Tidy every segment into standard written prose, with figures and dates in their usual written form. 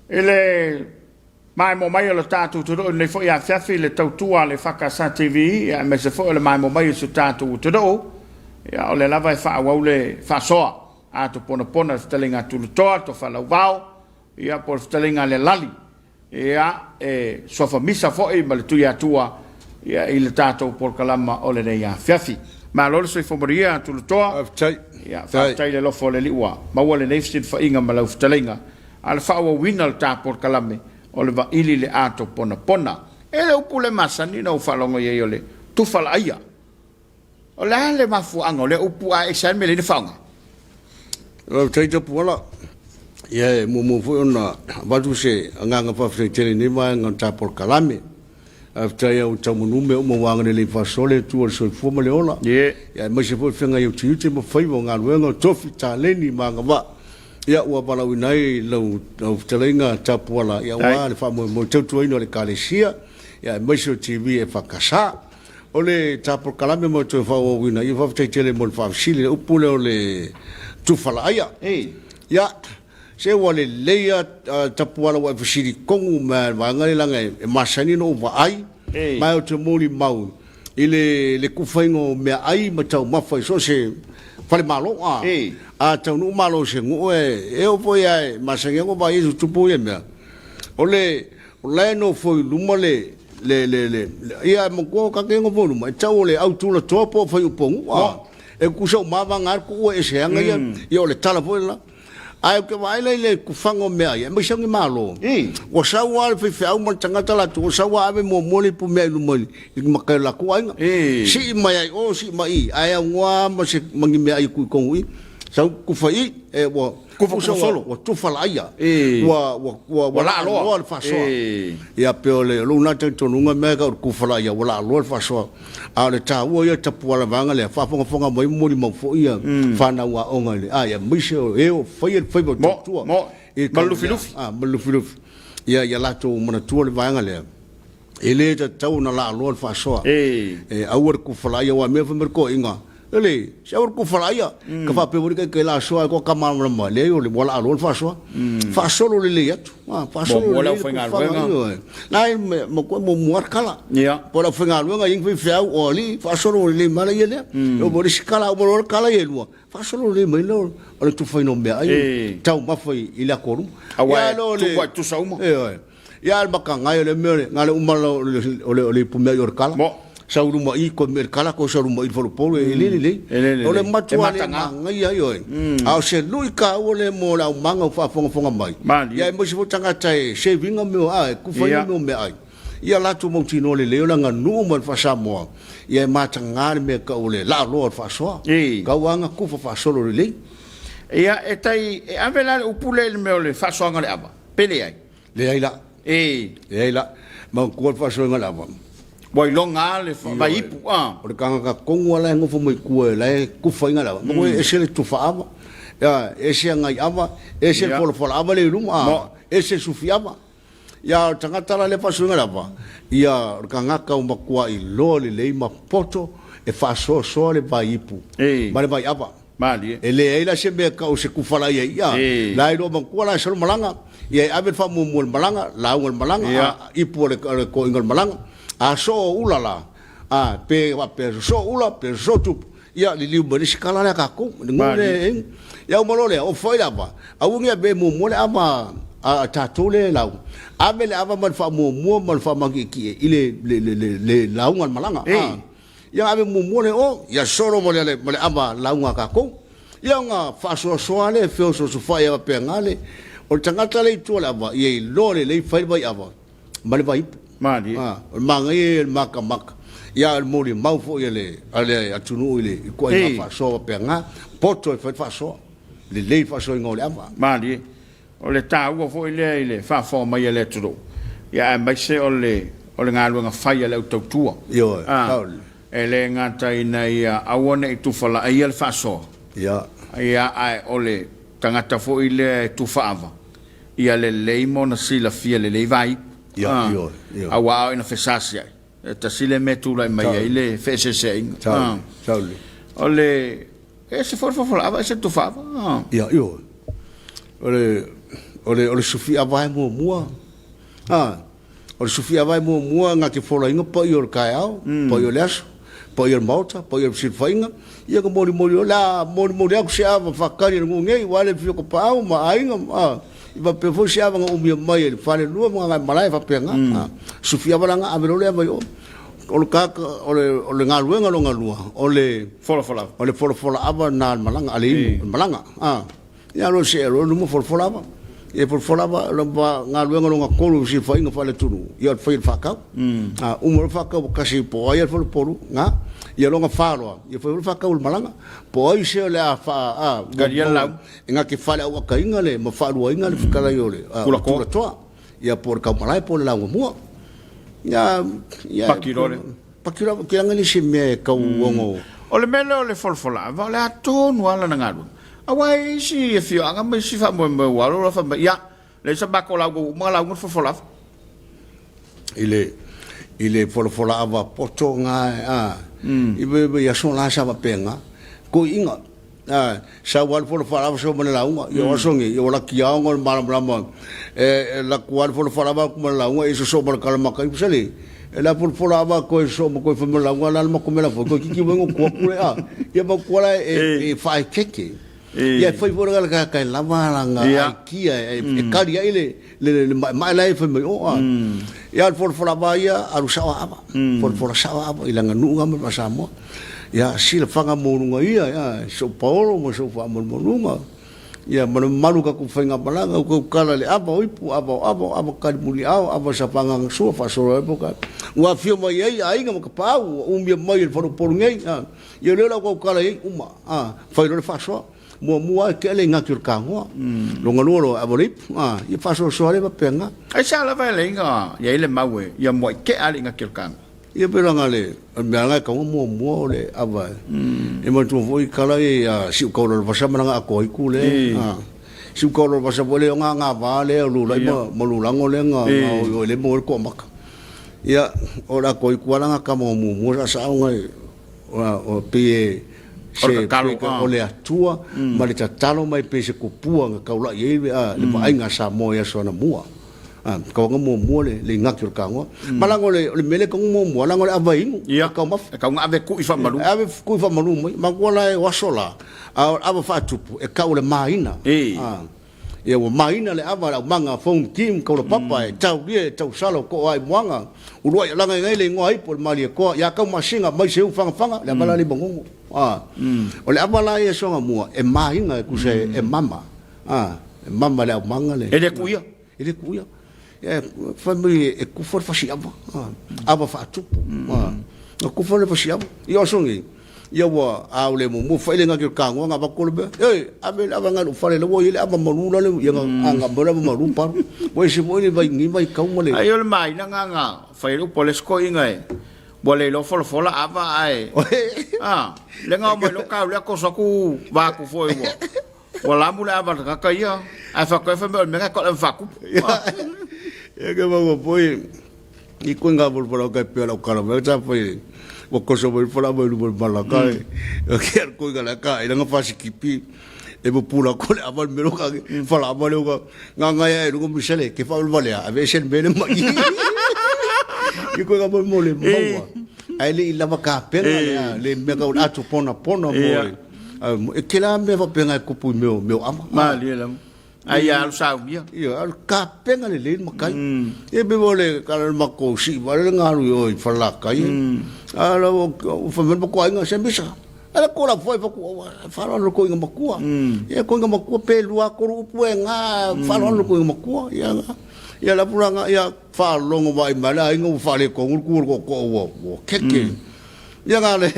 I le maemo mai o le tatou atunuu i lenei foi afiafi i le tautua a le EFKS TV aemaise foi o le maemo mai o si o tatou atunuu, ia o lea lava e faaauau le faasoa ato ponapona i le fetalaiga a Tulatoa, le Tofa Lauvao, ia po o le fetalaiga a Lealali, ia e suafa misa foi ma le Tuiatua ia i le tatou polokalama o lenei afiafi. Malo le soifua manuia Tulatoa. Faafetai. Ia, faafetai i le alofa o le Alii ua maua lenei fesilafaiga ma lau fetalaiga, a o le faaauauina o le ta polokalame o le vaili i le ato ponapona. E le upu lea masani ona ou faalogo i ai o le tufa laaia. O le a le mafuaaga o lea upu ae ese lava le mea lea na faaaoga? Faafetai Tapuala. Ia e muamua foi ona avatu se agaga faafetai tele i lenei vaega o le ta polokalame. Faafetai lava ua tau manu mea uma ua agalelei faasoa le Atua i le soifua ma le ola. Ie. Ia aemaise foi le feagai o tiute ma faiva o galuega o tofi, taleni ma agavaa. Ia ua valaauina ai lau lau fetalaiga Tapuala ia aua le faamoemoe tautuaina o le Ekalesia ia aemaise o TV EFKS. O le ta polokalame mo le toe faaauauina, ia faafetai tele mo le faafesili, le upu lea o le tufa laaia. Ia, se ua lelei lava Tapuala ua e fesili tonu mai lava i le vaega lea leaga e masani ona ou vaai, ma ou te molimau i le tufaiga o meaai ma taumafa i so o se falemalo. A taunuu malo i se nuu e oo foi lava e masani lava ona ou vaai i tupu ia mea. O le O la e nofo i luma le, le, le, le, ia e matua o kake e nofo i luma, e tau o le au tulatoa po o faiupogu, a, e tusa uma lava vagana tuua e ese aga ia, ia o le tala foi le la. Ae ou te vaai la i le tufaga o mea ia, aemaise o ni malo, ua sau lava le faifeau ma le tagata latou, ua sau lava ave muamua le ipumea i luma i le maka o le latou aiga. Sii mai ai o, sii mai i, ae aunoa lava ma se, ma ni meaai e tuu i totonu i i. Sau tufa i i, e ua, Kufa kufa solo. Ua tufa laaia. Ua ua ua ua laaloa le faasoa. Ia pe o le lou na talitonuga mea ka o le kufa laaia ua laaloa le faasoa. A o le taua ia tapuala vaega lea faafogafoga mai ma molimau foi ia fanau aoga i le a ia aemaise o e o faia le faiva o tautua. Mo ma le lufilufi. A ma le lufilufi. Ia ia latou manatua le vaega lea. E le tatau ona laaloa le faasoa. E aua le kufa laaia aua mea fai mai le toeaiina, Ele, se aua le kufa laaia. Ka faapea foi le kaikai laasoa ai koa ka malamalama, leai o le ua laaloa le faasoa. Faasolo lelei atu. Faasolo Muamua le lelei le kufaga, aufaigaluega. ioe. Na e matua muamua lava le kala. Ia. Po o le aufaigaluega i ai ni faifeau o alii, faasolo lelei mai la ia lea. E oo mai le isi kala, uma loa le kala ia e lua, faasolo lelei mai lea o le tufaina o meaai, taumafa i le atoa luma. Aua Ia e le o le tupu ai tutusa uma. Ioe. Ia le makagai o le mea o le, na o le uma la o le, o le ipu mea i o le kala. Mo. Sau luma i, koe mea le kala, koe sau luma i le falepolo, e le lelei. E le lelei. O le matua E le mataga. manaia ai oe. A o se lui taua lea mo le aumaga o faafogafoga mai. Malie. Ia aemaise foi tagata e save ina mea o, a, e kufaina mea o meaai. Ia latou mautinoa lelei o le aganuu ma le faa-Samoa, ia e mataga le mea e tau o le laaloa o le faasoa. Tau lava na tufa faasolo lelei. Ia, e tai, e ave la le upu lea i le mea o le faasoaga o le ava, pe leai? Leai la. E. Leai la. Manatua le faasoega o le ava. Ua iloga lava le vaiipu, a. O le tagata tonu lava la e nofo mai tua la e tufaina le ava. Manatua e ese le tufa ava, ese agai ava, ese le folafola ava lea i luma, a, ese le sufi ava. Ia, o le tagata la lea e faasoega le ava, ia, o le tagata ua matua iloa lelei ma poto e faasoasoa le vaiipu ma le vaiava. Malie. E leai la se mea e tau o se kufala ia ia. La e iloa matua la e solo malaga. Ia e ave le faamuamua i le malaga, lauga i le malaga, a ipu a le toeaiina o le malaga. A soo ula la, a pe faapea sosoo ula pe sosoo tupu, ia liliu mai le isi kala lea a tatou, le nuu lea e Ia uma loa lea, ofu ai le ava, aua ne i avea muamua le ava a tatou lea e lauga, ave le ava ma le faamuamua ma le faamatietie i le lauga a le malaga. Ia ave muamua le o, ia solo ma le, ma le ava lauga a tatou. Ia ona faasoasoa lea e feosoosofai ai faapena le, o le tagata lea i tua o le ava, ia iloa lelei fai le vai ava ma le vai ipu. Malie. A, o le manaia ia o le matamata, ia a o le molimau foi a le, a le atunuu i le ituaiga faasoa faapena, poto e fai le faasoa, lelei le faasoaina o le ava. Malie. O le taua foi lea i le faafofoga mai a le atunuu, ia aemaise o le o le galuega fai a le au tautua. Ioe, A, tauli. e le gata ina ia aua ne i tufalaaia le faasoa, Ia. ia ae o le tagata foi lea e tufaava, ia lelei ma ona silafia lelei vaipu. Ia, A, ioe, ioe. aua a oo ina fesasiai, e tasi lea mea e tulai mai ai Tauli. le feeseeseaiga. A, Tauli, tauli. o le E ese foi le folafolava, ese le tufaava. Ia, ioe. O le, o le, o le sufi ava e muamua. A, o le sufi ava e muamua na te folaina paia o le taeao, paia o le aso, paia o le maota, paia o le fesilafaiga. Ia na molimoli o le a molimoli atu se ava faatali a le nuu nei, aua le afio o Tapaau ma aiga, a, i faapea foi se ava na umia mai e le falelua ma Gagaemalae faapena. A, sufi ava la na ave loa le ava i o. O le tagata, o le, o le galuega lona lua, o le Folafola ava. O le folafola ava na le malaga, a le inu, le malaga. A, ia alo se alo luma folafola ava. Ia folafola ava, lo ba galuega lona tolu i silafaiga faale-atunuu, ia o le fai o le faatau. A, uma loa le faatau ua kasi po o ai a le faleupolu, na, ia lona fa loa, ia fai foi le faatau o le malaga. Po o ai se o le a faa, a, Talia le lauga. E na te faleauataina le ma faaluaina le fetalai o le, a, o le Tulatoa. Tulatoa. Ia po o le taumalae po o le lauga mua. Ia, ia, Paki loa le. Paki loa, ke langa le se mea e tau ono. O le mea lea o le folafola ava, o le a tonu lava lana galuega. Aua e i ai isi afioaga ma isi faamoemoe ua alu loa fai mai, ia, leai sa matou lauga ua uma ona lauga le folafola ava. I le, i le folafola ava poto na, a, i, i aso la sa faapena, toeaiina. A, sau lava le fono faalava sau ma le lauga. Ia o aso nei, ia ua laki aoga o le malamalama. E, e laku lava le fono faalava atu ma le lauga, e sosoo ma le kalamaka i Sale. E la folafola ava koe sosoo ma koe fai ma le lauga, la le makomela foi, koe kiki mai ngo kua kule a. Ia ma kua la e, e whaekeke. Ia e fai foi le kaka e lava langa aikia e, e kari ai le, le, le maemae la e fai mai o a. Ia le folafola ava ia, alu sao ava. Folafola sao ava i langa nuu nga ma Samoa. Ia silafaga maualuga ia, ia, sou paolo ma sou faamalumaluga, ia ma le mamalu o tatou faigamalaga, o tou tala i le ava o ipu, ava o ava, o ava tali muliao, ava safaagagasua, faasolo ai po ua afio mai ai aiga ma tapaau, ua umia mai e le faleupolu nei, a, ia o lea la ua tou tala i ai uma, a, fai loa le faasoa. Muamua lava e tea le igati o le tagoa, lona lua loa e ava le ipu, a, ia faasoasoa lea faapena. Aisea lava e leai na i ai le mau e ia muai tea lava le igati o le tagoa? Ia pei leaga le mea lena e tatau ona muamua o le ava e manatua foi tala ia ia Siukaolalevasa ma lana atoa itu lea. A Siukaolalevasa foi lea o gagava lea o Lulai ma Lulago lea na o i le maua ai le toamata. Ia o le atoa itu lava lana tama muamua sa sao na o pei e se o le Atua ma le tatalo mai pei se tupua na taulai ai le vaaiga a Samoa i aso anamua. Ah, kauga muamua le, le igaki o le kagoa. Mm. Ma lago le, o le mele kauga muamua, lago le ava inu, Ia, e taumafa. e kauga ave kui faamalu. E ave kui faamalu mai. Ma kua la e o aso la, a o ava faatupu, e kau le maina. E. Ah. Ia ua maina le ava le aumaga phone team kaula papa mm. e taulia e tausala o ko ai moanga. Uluai alanga ngai le ingoa ipo le malie koa. Ia kau masinga mai se u whanga whanga, le ava la le mangongo. Ah. Mm. O le ava la ia songa mua, e maina e kusa mm. e mama. Ah, e mama le aumaga le. E le kuia. E le kuia. E, fai mai e kufa le fasi ava. Ava faatupu. Na kufa le fasi ava. Ia aso nei, ia ua a o le muamua fai le ngaki o le kagoa nga avatu le mea. Ei, ave le ava ngai lou fale la ua i ai le ava malu la le ia nga nga mai le ava malu palu. Ua ese foi le vai ni vai kau ma le. Ai o le maina nga nga fai le upu a le isi toeaiga e ua le iloa folafola ava ae a le nga omai loa kaulea koso atu va atu foi ua Ua lamu le ava tagata ia, ae faatoa fai mai o le mea lena e toʻa faatupu. Ia ke maua foi i koe ngā wala kai pea lau kala mai ta foi wa koso mai wala mai luma mala kai ke ar koe ngala ka i langa fasi kipi e mo pula ko le aval mero ka wala aval o ka ngā ngai e lunga misele ke wha wale a ave ese mele mai i koe ngā mo le maua ai le i lava ka pena le mea ka atu pona pona mo E kela mea faapena e kupu i mea o ava. Malie lava. Ai ia alu saunia. Ia, alu kapenga lelei le makai. Ia pe mo le kala le makou sii wale le ngalu i o i Falelatai. A la o fai mai le matua aiga se misa. A la ko la foi fa ku faaaloalo ko inga makua. Ia ko inga makua pe lua tolu upu e nga faaaloalo ko inga makua. Ia nga ia la pulanga ia faalogo mai mai le aiga ua faaletonu le tu o le tootoo ua ua keke. Ia nga le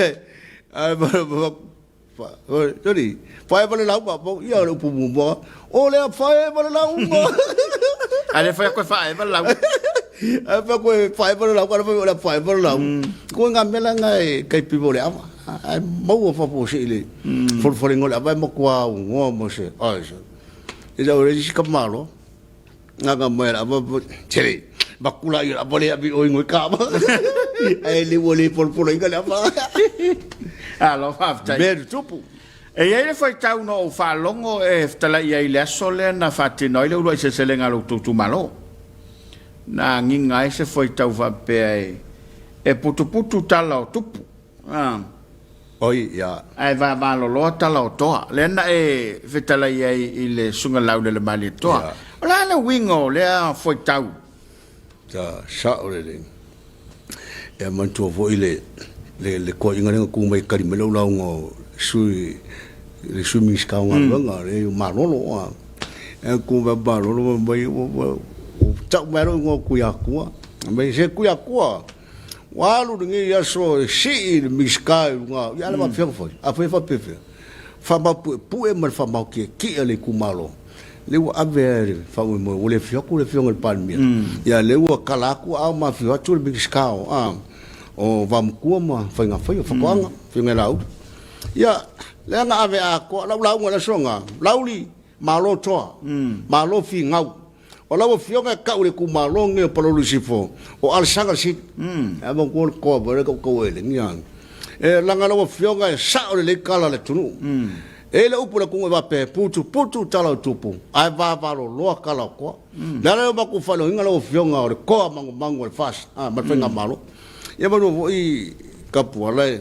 Tony, faeva le lauga, ia o le upu muamua, o lea faeva le lauga. A le fai atu e faaeva le lauga. Ae fai atu e faeva le lauga, o lea faeva le lauga. Ko ngā mea la ngā e kai pivo le ava. Ae maua fafo se i le folofolinga o le ava e matua aunoa ma se, ai se. E lau le isi ka malo. Nganga mai la ava tele. Makula i ava le avi oi ngoi ka ava. Ae le ua le polopolo inga le ava. Alo, faafetai. Mea tutupu. E i ai le faitau na ou faalogo e fetalai ai i le aso lea na faatino ai le uluai seleselega a lo outou itumalo. Na agiga ai se faitau faapea e, e putuputu tala o tupu. A. Oi, ia. Ae vavaloloa tala o toa. Lea na e fetalai ai i le Susuga Laulelemalietoa. Ia. O le a le uiga o lea faitau? Sa sao lelei. Ia manatua foi le le le toeaiga lea na tu mai e tali mai lau lauga o sui le sui Minisita o Galuega le o Malolo a. E tu mai Malolo fai mai ua ua ua tau mai lou igoa o Tuiatua. Fai mai se Tuiatua ua alu lenei aso e sii le Minisita i luga ia a le faapefea ona fai? A fai e faapefea? Faamaupuepue ma le faamaotietie a le itumalo. Lea ua ave lava le faamoemoe, ua le afio atu le Afioga i le Palemia, ia lea ua tala atu a o ma afio atu le Minisita o, a, o Vaomatua ma Faigafaiva, Faatoaga, Afioga ia Laauli. Ia, lea na ave atoa, lau lauga i le aso lena, Laauli, malo toa, malo finau. O lau Afioga e tau i le itumalo lenei o Palauli Sisifo, o Alesana le Sili. Ae manatua le toa foi lea tautau ai i le E leaga lau Afioga e sao lelei tala a le atunuu. E i ai le upu a le atunuu e faapea, e putuputu tala o tupu, ae vavaloloa tala o toa. O le ala lea o matou faailoaina lau Afioga o le toa magumagu o le FAST ma le Faigamalo. Ia manatua foi Tapuala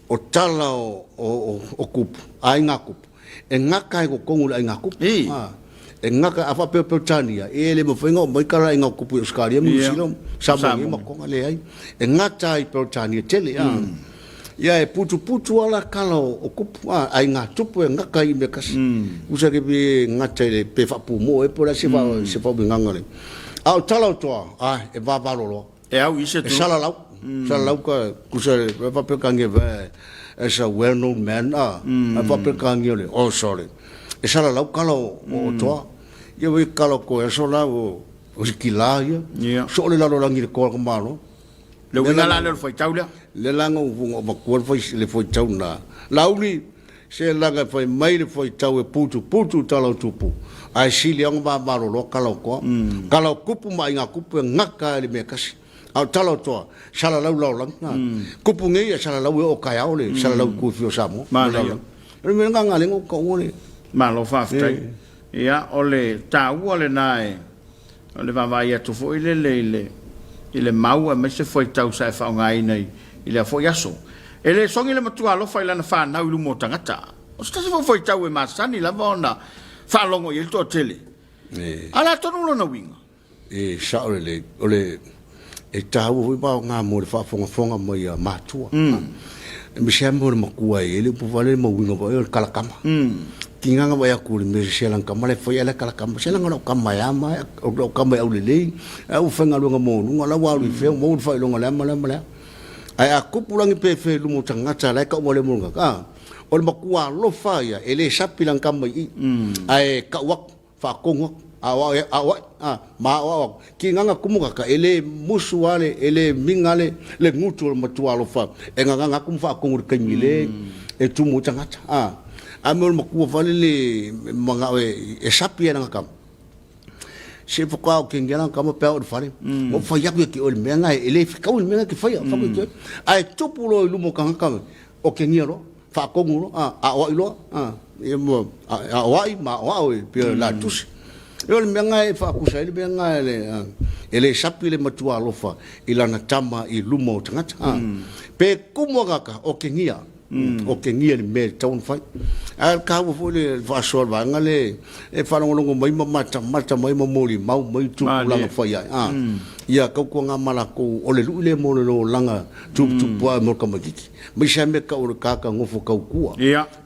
o tala o tupu, aiga tupu, E gata ai totonu o le aiga kupu. E gata, a faapea o Peretania, e le mafai ona aumai tala aiga kupu i Ausetalia ma Niu Sila, Samoa nei ma Toga, leai. E gata ai i Peretania tele. Ia e putuputu lava la tala o kupu, aiga tupu e gata ai i mea tasi. Tusa ke pe gata i le pe faapumo'o ea po o le a se faauigaga o le. A o tala o toa, a e vavaloloa. E au i se E salalau, salalau ka kusa e faaperekania vai as a well known man a a faaperekania le oh sorry. E salalau kala o o toa. Ia wei kala ko e so la o o si kila ia. So le lalolagi le koa ka malo. Le uiga la lea o le faitau lea. Le laga o o matua le fai le faitau na. Lauli se laga e fai mai le faitau e putuputu tala o tupu, ae sili ona vavaloloa tala o toa. Tala o kupu ma aiga kupu e gata i le mea tasi. A o tala o toa, salalau lalolagi. Kupu nei e salalau e oo taeao le salalau i tuafia o Samoa. Manaia. O le mea lena na ala ai ona ou taua le. Malo faafetai. Ia, o le taua lena e O le vaavaai atu foi lele i le, i le mau aemaise fuaitau sa e faaaogaina i, i lea foi aso. E le sogi le matua alofa i lana fanau i luma o tagata. O se tasi foi fuaitau e masani lava ona faalogo i ai le toatele. A o le a tonu lona uiga? E sao lelei. O le, e taua foi vaoga mo le faafogafoga mai a matua. Aemaise lava mo le matua e i ai le upu foi lele ma uiga foi o le kalakama. Tigaga vaai atu i le mea se lana tama la e fai ae la e kalakama. Se leaga o lau tama e ama, o lau tama e aulelei, ae ua faigaluega maualuga, la ua alu i fea, ua maua le faailoga o le a ma le a ma le a. Ae a tupu lagi pe fea i luma o tagata la e tau valea mo le tagata, a, o le matua alofa ia, e le sapi lana tama i i, ae tau atu. Faatonu atu, aoao aoai, a, ma aoao atu. Tigaga tumu kaka, e le musu lava le, e le miga le, le gutu o le matua alofa e gagaga atu ma faatonu i le taimi le e tumu ai tagata, a. A mea o le matua foi lele e manao e, e sapi ai lana tama. Se faatoa o kengia lana tama pe a oo i le fale, ua ou fai atu ia te oe i le mea lena, e le fetaui le mea lena e te faia, fai atu ia te oe. Ae tupu loa i luma o tagata, o kengia loa. Faatonu loa, a, aoai loa, a, ia ma, aoai ma aoao e pei o la tusi. Ia o le mea lena e faatusa ai le mea lena e le, a, e le sapi le matua alofa i lana tama i luma o tagata, a. Pe tumu a tagata, otegia. Otegia le mea e tatau ona fai. Ae o le taua foi le faasoa o le vaega lea e faalogologo mai ma matamata mai ma molimau mai tupulaga fai ai. A, ia tautuana ma latou, o le lui lea mo le olaga tuputupu ae mo le tamaitiiti. Aemaise lava mea tau o le tagata nofo tautua.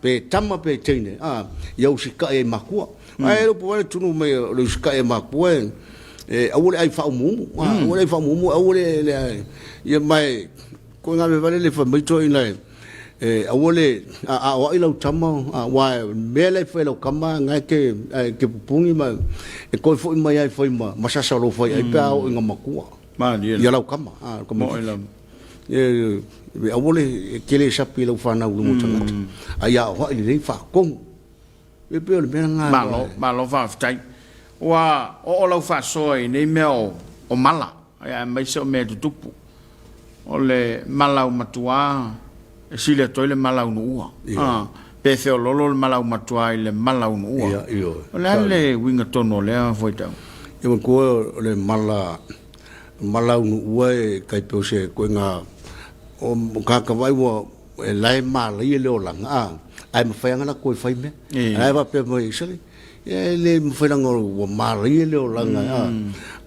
Pe tama pe teine, a, ia usitai ai i makua. Ae le upu foi le tunu mai o le usitai i makua e aua le ai faaumuumu, aua le ai faaumuumu, aua le, ia ma e, Ko nga mea vale le fai mai toeaina e aua le aoai lau tama aua o le mea la e fai e lau tama na e te pupuni ma e toe foi mai ai fai ma sasa o lou fai ai pe a oo ina matua ia lau tama a aua le e te le sapi i lau fanau i luma o tagata a ia aoai lelei faatonu e pei o le mea lena. Malo, malo faafetai. Ua oo lau faasoa i nei mea o mala, aemaise o mea e tutupu. O le malaumatua e sili atu ai le malaunuua. Pe feololo le malaumatua i le malaunuua. O le a le uiga tonu o lea fuaitau? Ia manatua o le mala malaunuua e tai pei o se ituaiga o tagata vaai ua e la e malaia le olaga a, ae mafai lava ona latou e fai mea. Ae faapea mai, sole, e le mafai leaga ua malaia le olaga a,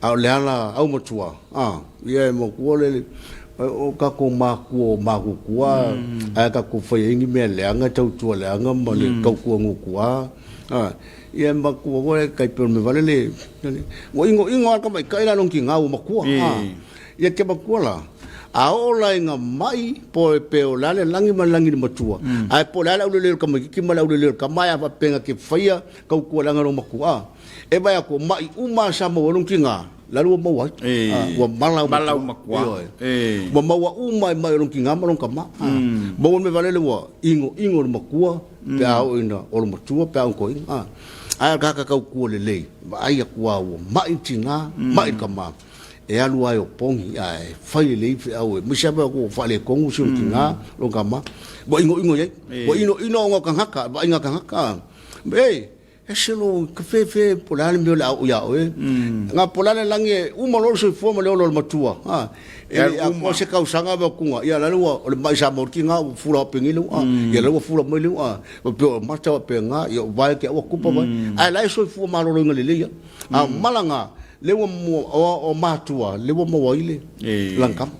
a o le ala aumatua a, ia e matua le o tatou matua o matutua ae tatou fai ai ni mea leaga tautua leaga ma le tautua nutua a, ia e matua foi e tai pei o le mea vale le ua inoino lava le tamaitai la lona tina ua matua a. Ia te matua la, a oo la ina mai, po pe o le a le lagi ma le lagi le matua, ae po o le a le aulelei o le tamaitiiti ma le aulelei o le tama, ae a faapea na te faia tautua leaga lou matua, e vaai atu, mai uma lava sa maua ai lona tina, la le ua maua ai. Ua mala au matua. Ioe. Ua maua uma ai mai o lona tina ma lona tama. Maua le mea valele ua inoino le matua pe a oo ina olo matua pe a oo ina toeaina. Ae o le tagata tautua lelei, vaai atu lava ua mai le tina, mai le tama. E alu lava e opogi ae fai lelei feau aemaise lava ua faaletonu si ona tina lona tama ua inoino i ai ua inoino ona o tagata vaaiga a tagata e ese lou fefe po o le a le mea o le a oo ia oe na po o le a le lagi e uma loa le soifua ma le ola o le matua e le i atoa se tausaga ma atuga ia la le ua o le mai Samoa o le tina ua fula faapeni leu ia la ua fula mai leu faapea o mata faapena ia o vae te ua tupa mai ae la e soifua maloloina lelei a o malaga Lea ua o matua, lea ua maua ai le lagakama.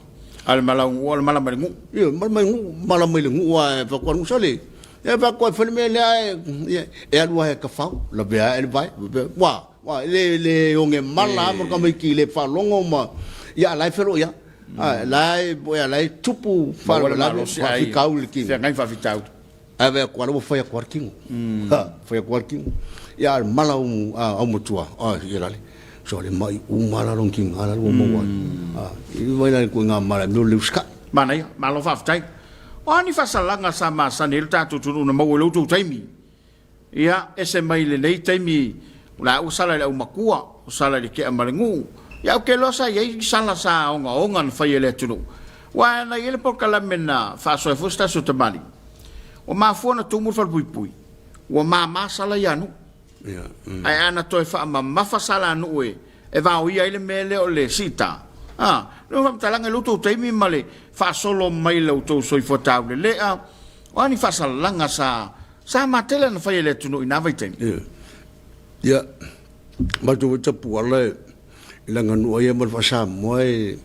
A o le mala o le mala mai le nuu. Ioe, mala mai le nuu, mala mai le nuu ae fai atu a sole, e fai atu e fai le mea lea ae e alu lava e tafao, lavea ae le vae. Ua, ua, e le oge mala lava ma le tamaiti le faalogo ma, ia a o la e feloai lava. A la e, a la e tupu faalavelave, faafitauli i le tino. Feagai faafitauli. Ae vaai atu lava ua fai atu lava le tino. Ha, fai atu lava le tino. Ia a o le mala aumatua, a ia lale. So le mai uma la lona tina la ua maua ai. A, i vai la i ngā mala mea o le usikai. Manaia, malo faafetai. O a ni faasalaga sa masani ai lo tatou atunuu na maua i lo outou taimi? Ia, ese mai lenei taimi, o la ua sala i le aumatua, ua sala i le tea ma le nuu. Ia, ou te iloa sa i ai sala sa ogaoga na fai e le atunuu. Aua na i ai le polokalame na faasoa ai foi se tasi o tamalii. Ua mafua ona tumu le falepuipui, ua mama sala ia a nuu. Ae a na toe faamamafa sala a nuu e vaoia ai le mea lea o le siita, a, le faamatalaga i lo outou taimi ma le faasolo mai i lo outou soifua taulelea, o a ni faasalalaga sa sa matele na fai e le atunuu i na vaitaimi? Ia, matou foi tapuala e I le aganuu ia ma le faa-Samoa e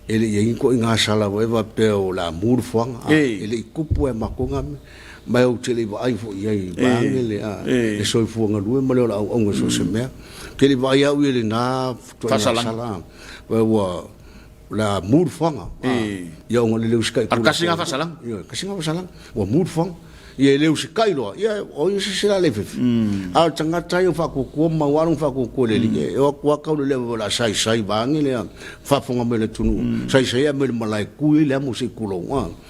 le i i ai ni ituaiga sala foi faapea o le a mu le fuaga, e le i tupu lava e matou na mea. Ma ou te le i vaai foi i ai vaeane le soifua galue ma le ola auauna i so o se mea. Ou te le i vaai au ia i lena ituaiga sala, ua o le a mu le fuaga, ia ona o le le usitai i Tulafono. Tasi lena faasalaga. Ioe, tasi lena faasalaga, ua mu le fuaga. Ia e le usitai loa, ia o ia se isi la le fefe. A o le tagata ia ua faatuatua ma ua lona faatuatua i le alii, e o atu lava tau le leva o le a saisai vaeane le faafofoga mai o le atunuu, saisai ae mai le malae tui ai le amo se i tulou.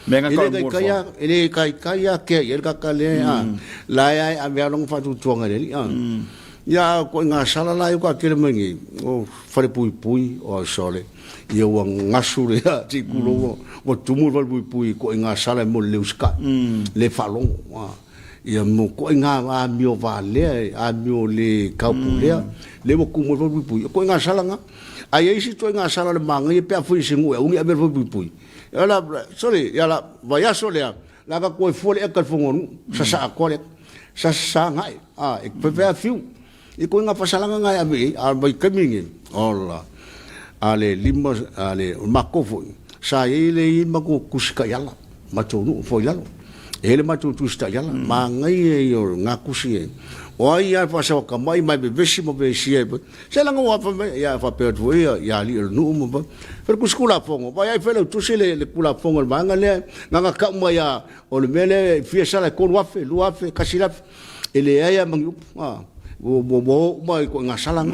E le taitai lava, e le taitai lava tea i ai le tagata lea, la e ave lava lona faatuatuaga i le alii. Ia a o ituaiga sala la ia ua taatele mai nei, o falepuipui, oi sole. Ia ua gasu le se i tulou ua tumu le falepuipui i ituaiga sala mo le le usikai, le faalogo. Ia mo ituaiga amio valea, amio le taupulea, lea ua tumu ai le falepuipui. O ituaiga sala na. Ae i ai isi ituaiga sala o le manaia pe a fai e se nuu e aua ne i avea le falepuipui. Ia la, sole, ia la vaiaso lea, La ka koe fua le eka i le fono a le nuu, sasaa atoa le eka. Sa sasa gae, a, e faifai lava fiu. I koe ngā whasalanga ngā e ave i ai, a mai taimi nei, ola, a le lima, a le, o le matou foi, sa i ai le i matou tusi taiala, matou nuu foi i lalo. E i ai le matou tusi taiala, manaia ia o ngā tusi e, o ai lava e faasawatamai ma e vevesi ma vesia e, se laga ua fai mai, ia faapea atu foi ia, ia alii o le nuu ma, fai le tusi Tulafono, vaai ai fai lau tusi le, le Tulafono o le vaega lea, na ona tau mai lava, o le mea lea e fia sala e 3,000, 2,000, 1,000, E leai lava ma ni upu, a, ua, ua, ua o uma i ituaiga salaga.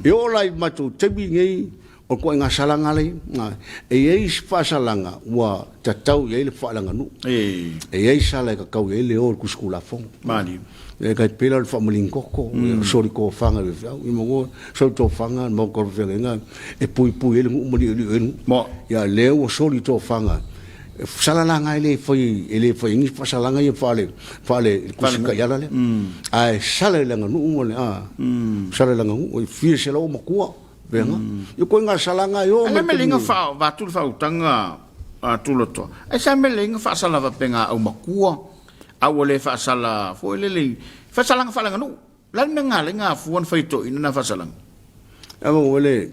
E oo la i matou taimi nei, o ituaiga salaga la e i ai, e i ai isi faasalaga ua tatau i ai le faaleaganuu. E i ai sala e tatau i ai le o i le Tusi Tulafono. Malie. E tai pei la o le faamaligi-toto, o soli tofaga i faifeau, ia maua soli tofaga i le maota o le feagaiga e puipui ai le nuu ma liolio ai le nuu. Mo. Ia lea ua soli tofaga Sala la nga e le fai e le fai ai ni faasalaga ia faale faale tusi taiala lea. Ae sala i le aganuu ma le a sala i le aganuu e fia selau o matua vega. Ia koe nga salaga e oo mai. Ai le mea fa vatu le faautaga a Tulotoa. Ai sa mea le faasala faapena au matua a ua le faasala foi lele faasalaga faaleaganuu. O le a le mea na ala ai na afua ona fai e toeaiina na faasalaga? Ae ua le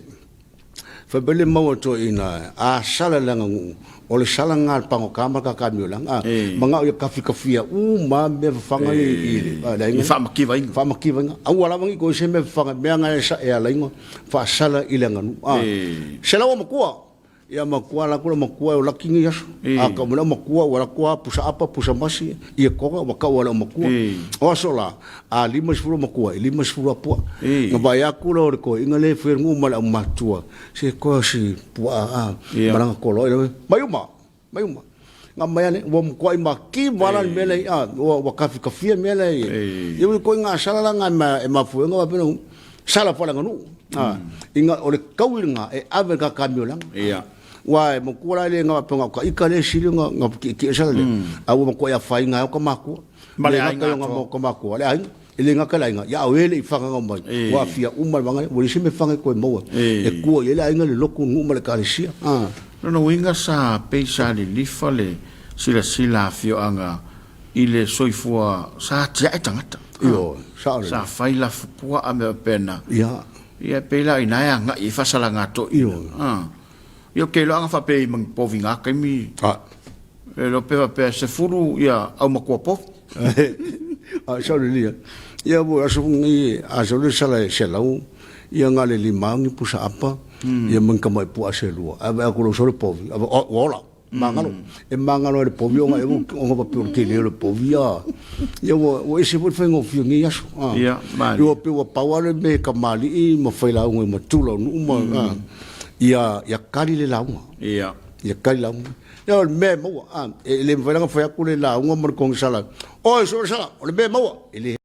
fai mai le mau a toeaiina, a sala le aganuu, o le sala lena a le pagota ma le kakamiola, a manao ia kafikafia uma lava mea fafaga ia i le aiga. I faamativaina. Faamativaina. Aua lava ne i toe se mea fafaga, mea na e ala ai ona faasala i le aganuu. A selau o matua, Ia matua ala atu le matua e olaki nei aso. A tau mai le aumatua ua alu atu lava pusa apa, pusa masi, ia toga ua tau lava i le aumatua. O aso la, a 50 matua, e 50 lava puaa. Na vaai atu la o le toeaina lea e fai le nuu ma le aumatua, se toe o si puaa a, ma lana toloa i mai uma, mai uma. Na aumai lava lea, ua matuai mativa lava la le mea lea a, ua kafikafia le mea lea. Ia ua ituaiga sala la na e mafua ai ona faapea na sala faaleaganuu. Ina o le taui lena e ave i le kakamiolaga. Aua e matua la e le faapea na o ita lea e sili ona tietie sala lea, a ua matuai afaina ai o ta matua. Ma le aiga atoa. O ta matua, le aiga. E le gata i le aiga, a o e le i fagana mai, ua aafia uma le vaega lea, ua leai se mea faga e toe maua e tua i ai le aiga, le lotu, le nuu ma le ekalesia. Lona uiga sa pei sa lilifa le silasila a afioaga i le soifua sa atiae tagata. Ioe, sao lelei. Sa fai lafu puaa mea faapena. Ia. Ia e pei la o ina e agai i ai faasalaga a toeaiina. Ioe. Ia ou te iloa ana faapea i povi i na taimi. A. E iloa pe faapea e 10 ia aumatua povi. A sao lelei lava. Ia ua aso foi nei a sau le sala e 100 ia na o le lima ni pusa apa ia ma ni tamai puaa se lua. Ae vaai atu loa sau le povi, ua ola. Magalo. E magalo ai le povi ona e ona faapea o le tele o le povi a. Ia ua ua ese foi le faigofie o nei aso. A. Ia, malie. Ia pei ua pau lava le mea e kamali'i ma failauga i matula o nuu ma a, ia ia kali le lauga. Ia. Ia kali lauga. Ia o le mea e maua, a, e le mafai la ona fai atu le lauga ma le konesala, oi Sualesala, o le mea e maua. E le.